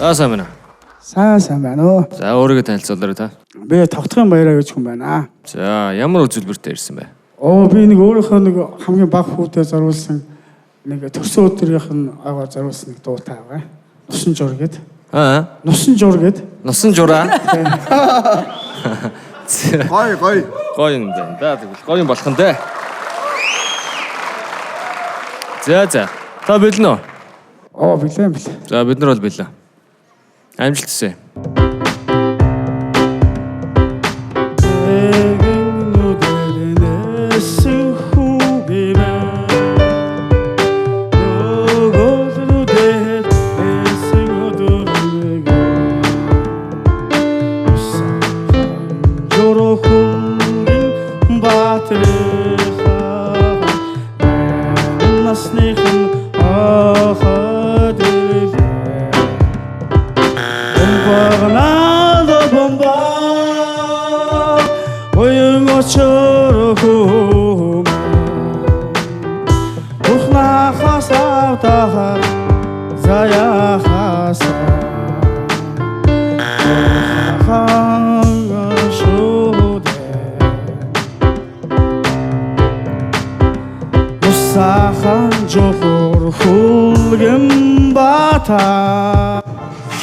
За сайн байна. Сайн сайн байна уу? За өөрийгөө танилцуулаарай та. Би тогтхын баяраа гэж хүн байна. За ямар үзүүлбэртэй ирсэн бэ? Оо би нэг өөрийнхөө нэг хамгийн бага хүүтэй зориулсан нэг төрсөн өдрийнх нь агаа зориулсан нэг дуутай байгаа. Нусан жур гээд. Аа. Нусан жур гээд. Нусан жураа. Гой гой. Гоё юм байна да. Тэгвэл гоё юм болох нь дээ. За за. Та бэлэн үү? Оо бэлэн бэлэн. За бид нар бол бэлэн. Амжилт хүсье.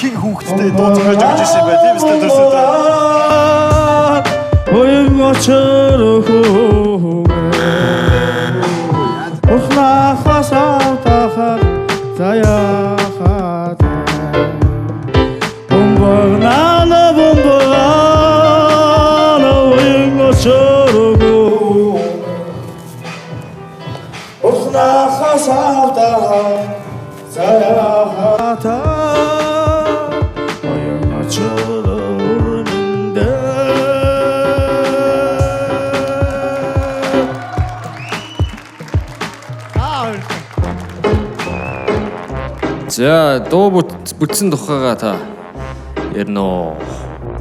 Хиг хүүхдтэй дуу зохиож өгч ирсэн юм байна. Тийм үстэй төрсөн өдөр. Оюн очор хүүгээ Ухнахаас автахад заяахад Бомбагнана бомбагана оюн очор хүүгээ Ухнахаас автахад заяахад Оюн очор өрмөндөө. За дуу бүтсэн тухайга та ярина уу?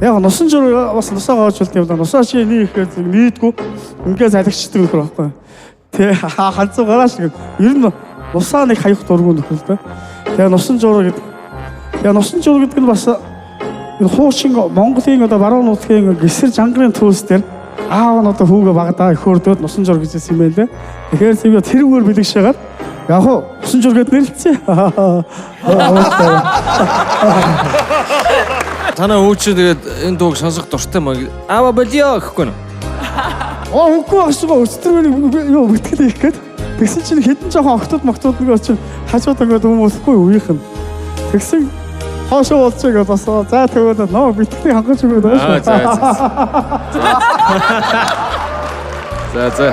Яг нусан жур бас нусаа гоожулт юм да. Нусаа чи нэг ихээр нийтгүй ингээ залгичдаг нөхөр байхгүй. Тэ ганцхан гарааш гэх. Ер нь нусаа нэг хаях дургүй нөхөр л да. Тэгээ нусан жур гэдэг. Тэгээ нусан жур гэдэг нь бас энэ хуучин Монголын одоо баруун нутгийн гисэр жангарын төлс дээр аав нь одоо хүүгээ багадаа их хөөрдөөд нусан жур гэж хэлсэн юм байна лээ. Тэгэхээр тийм тэрүүгээр бэлэг шагаад яг хуу нусан жур гэд нэрлэлцээ. Танай хүү чи тэгээд энэ дууг сонсох дуртай маа. Аава болио гэхгүй нэ. Оо үгүй багшгаа өчтөр юу бүтгэл хийх гээд тэгсэн чинь хэдэн жоохон октод моктод нэг очив хажууд ингээд хүмүүсгүй үеийнх нь тэгсэн хоошоо болчих гээд бас за тэгвэл нөө битгэлийг хангаж өгөөд байгаа Аа шүү. за за. За за.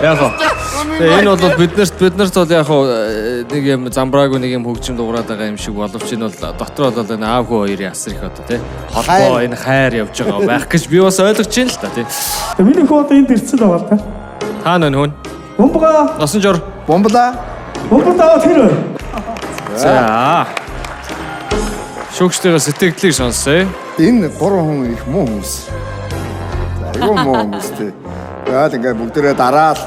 Яг хоо. Тэгээ энэ бол биднэрт бол яг хоо нэг юм замбраагүй нэг юм хөгжим дуурайд байгаа юм шиг боловч энэ бол дотор бол энэ аав хүү хоёрын асар их одоо тий холбоо энэ хайр явж байгаа байх гэж би бас ойлгож байна л та тий. Тэгээ миний хүү одоо энд ирсэн л байгаа л да. Та нөн хүн. Бомбага Носон жор. Бомбла. бомбадаа тэр. За. Шүүгчтэйгээ сэтгэлдлийг сонсъё. Энэ гурван хүн их муу хүмүүс. За айгүй муу хүмүүс тий. Тэгээд ингээ бүгдээрээ дараал.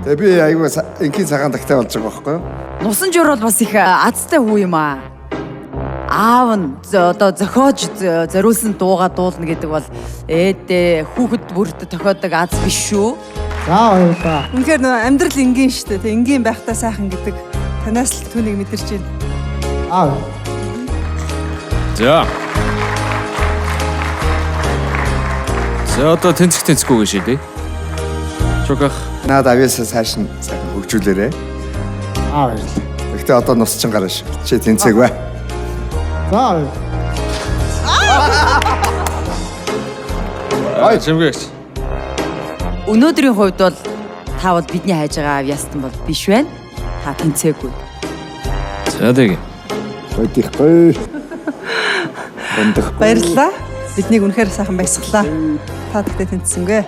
Тэгээ би айгүй энгийн цагаан тагтай болж байгаа байхгүй юу? Нусан жур бол бас их азтай хүү юм аа. Аав нь одоо зохиож зориулсан дууга дуулна гэдэг бол ээдээ хүүхэд бүрт тохиодог аз биш шүү. За баярлалаа. Үнэхээр нөө амьдрал энгийн шүү дээ. Тэг энгийн байхдаа сайхан гэдэг. Танаас л түүнийг мэдэрч байна. Аа. За. За одоо тэнцэх тэнцэхгүй гэж шийдье. Чуках. Наад авьяасаа цааш нь сайхан хөгжүүлээрэ. Аа баярлалаа. Гэхдээ одоо нус чин гараа шүү. Чи тэнцээгүй. За баярлалаа. Ай чимгээгч. Өнөөдрийн хувьд бол та бол бидний хайж байгаа авьяастан бол биш байна. Та тэнцээгүй. За тэг. Бодихгүй. Бондохгүй. Баярлалаа. Биднийг үнэхээр сайхан баясгалаа. Та тэгтээ тэнцсэнгүй.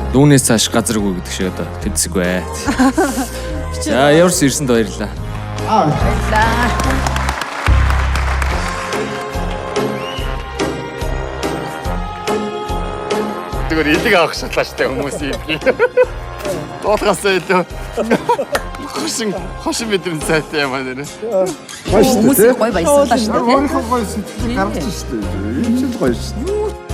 Дүүнээс цааш газаргүй гэдэг шиг одоо тэнцэхгүй. За ямар ч ирсэнд баярлалаа. Аа. Баярлалаа. Зүгээр элэг авах шатлааштай хүмүүс юм. Дуулахаас илүү хошин хошин мэдрэмж сайтай юм аа нэрээ. Гоё шүү Хүмүүсийг дээ. гоё баясгалаа шүү дээ. Өөрийнхөө гоё сэтгэлийг гаргаж шүү дээ. Энэ ч л гоё шүү дээ.